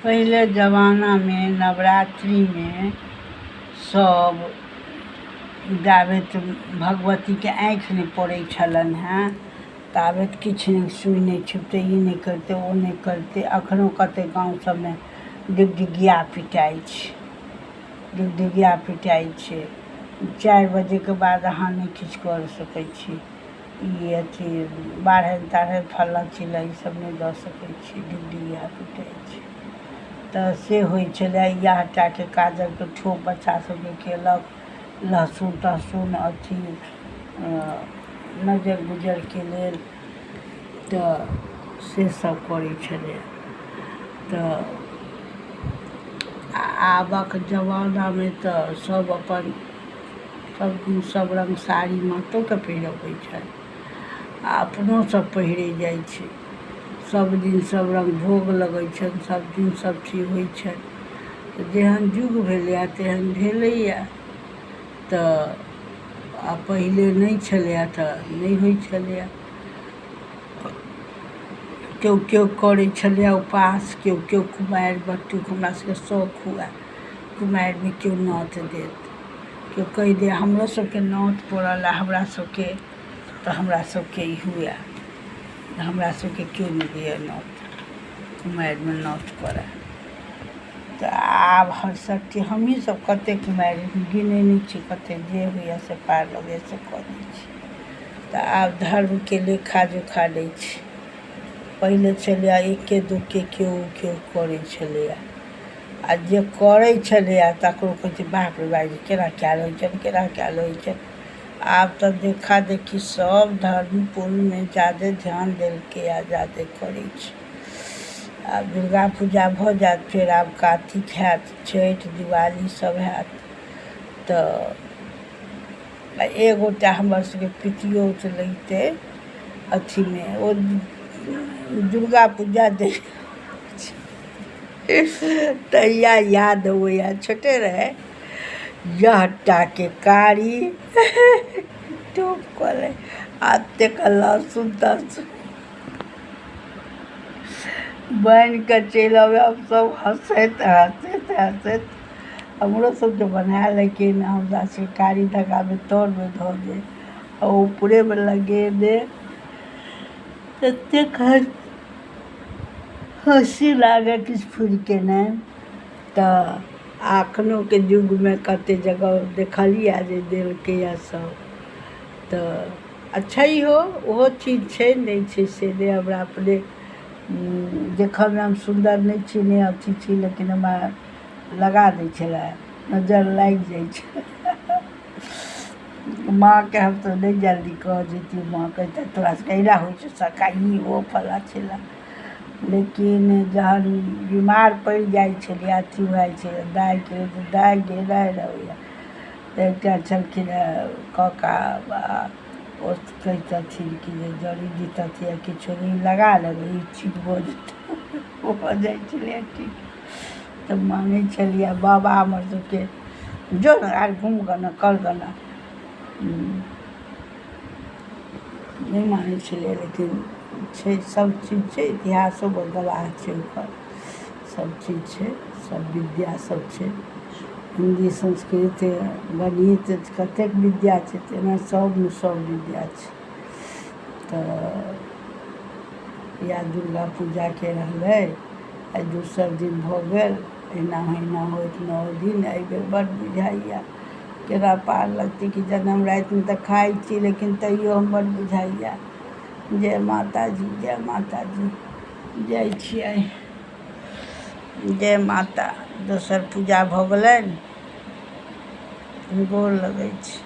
पहिले जमानामे नवरात्रिमे सब जाबैत भगवतीके आँखि नहि पड़ै छलनि हेँ ताबैत किछु नहि, सुइ नहि छुबितै, ई नहि करितै, ओ नहि करितै। अखनो कते गाँव सबमे डिगडिगिया पिटाइ छै, डिगडिगिया पिटाइ छै। 4 बजेके बाद अहाँ नहि किछु कर सकै छी। ई अथी बाढ़नि ताढ़नि फल्लाँ चिल्लाँ ई सब नहि दऽ सकै छी, डिगडिगिया पिटाइ छै। तऽ से होइ छलै। इएह टाके काजरके ठोप बच्चा सबके केलक, लहसुन तहसुन अथी नजर गुजरके लेल, तऽ से सब करै छलै। तऽ आबक जमानामे तऽ सब अपन सब दिन सब रङ्ग साड़ी मातोके पहिरबै छनि आ अपनो सब पहिरे जाइ छै। सब दिन सब रङ्ग भोग लगै छनि, सब दिन सब चीज होइ छनि। तऽ जेहन युग भेलैए तेहन भेलैए। तऽ आ पहिले नहि छलैए तऽ नहि होइ छलैए। केओ केओ करै छलैए उपास, केओ केओ कुमारि बटुक। हमरा सबके शौख हुए कुमारिमे केओ नोत देत, केओ कहि दे हमरो सबके नोत पड़ल हमरा सबके, तऽ हमरा सबके ई हुए, हमरा सबके केओ नहि दैए नोत, कुमारिमे नोत पड़ए। तऽ आब हरसट्ठी हमही सब कते कुमारि गिनै नहि छी, कते जे होइए से पार लगैए से कऽ दै छी। तऽ आब धर्मके लेखा जोखा लै छै। पहिले छलैए एके दुके केओ केओ करै छलैए, आ जे करै छलैए तकरो कहै छै बाप रे बाप, केना कयल होइ छनि, केना कयल होइ छनि। आब तऽ देखा देखी सब धर्म पुण्यमे जादे ध्यान देलकै आ जादे करै छै। आब दुर्गा पूजा भऽ जायत, फेर आब कातिक हैत, छठि दिवाली सब हैत। तऽ एगोटा हमर सबके पितियौत लगितै अथीमे, ओ दुर्गा पूजा जे तहिया याद अबैए, छोटे रहै, यह टाके कारी टोप करै आ तेकर लहसुन तहसुन बान्हि कऽ चलि अबै। हमसब हँसैत हँसैत हँसैत हमरो सबके बना लेकिन हमरा सबके कारी धागामे तरमे धऽ दे आ ऊपरेमे लगेने ततेक हँसी लागै किछु फुरिके नहि। तऽ अखनोके युगमे कते जगह देखलियै जे देलकैए सब, तऽ अच्छा इहो ओहो चीज छै, नहि छै से नहि। हमरा अपने देखऽमे हम सुन्दर नहि छी, नहि अथी छी, लेकिन हमरा लगा दै छलै, नजर लागि जाइ छै। माँके हम तऽ नहि जल्दी कह जैतियै, माँ कहितै तोरा सबके अहिना होइ छौ सका ई ओ फल्लाँ चिल्लाँ। लेकिन जहन बीमार पड़ि जाइ छलियै, अथी भऽ जाइ छलै, दाइके दाइ गे दाइ रहैए तऽ एकटा छलखिन हेँ कका, ओ कहितथिन कि जे जड़ी दितथिन या किछो ई लगा लेबै ई ठीक भऽ जेतौ, भऽ जाइ छलैए ठीक। तऽ मानै छलियै बाबा हमर सबके जो ने आर घूम गऽ ने कर गऽ ने, नहि मानै छलियै। लेकिन छै सब चीज छै, इतिहासो गवाह छै ओकर, सब चीज छै, सब विद्या सब छै। हिन्दी संस्कृत गणित कतेक विद्या छै, तेना सबमे सब विद्या छै। तऽ या दुर्गा पूजाके रहलै, आइ दोसर दिन भऽ गेल, अहिना अहिना होइत 9 दिन। एहिबेर बड्ड बुझाइए केना पार लगतै कि जनम। रातिमे तऽ खाइ छी लेकिन तैयो हम बड्ड बुझाइए। जय माताजी, जय माताजी, जाइ छियै, जय माता। दोसर पूजा भऽ गेलनि, गोर लगै छी।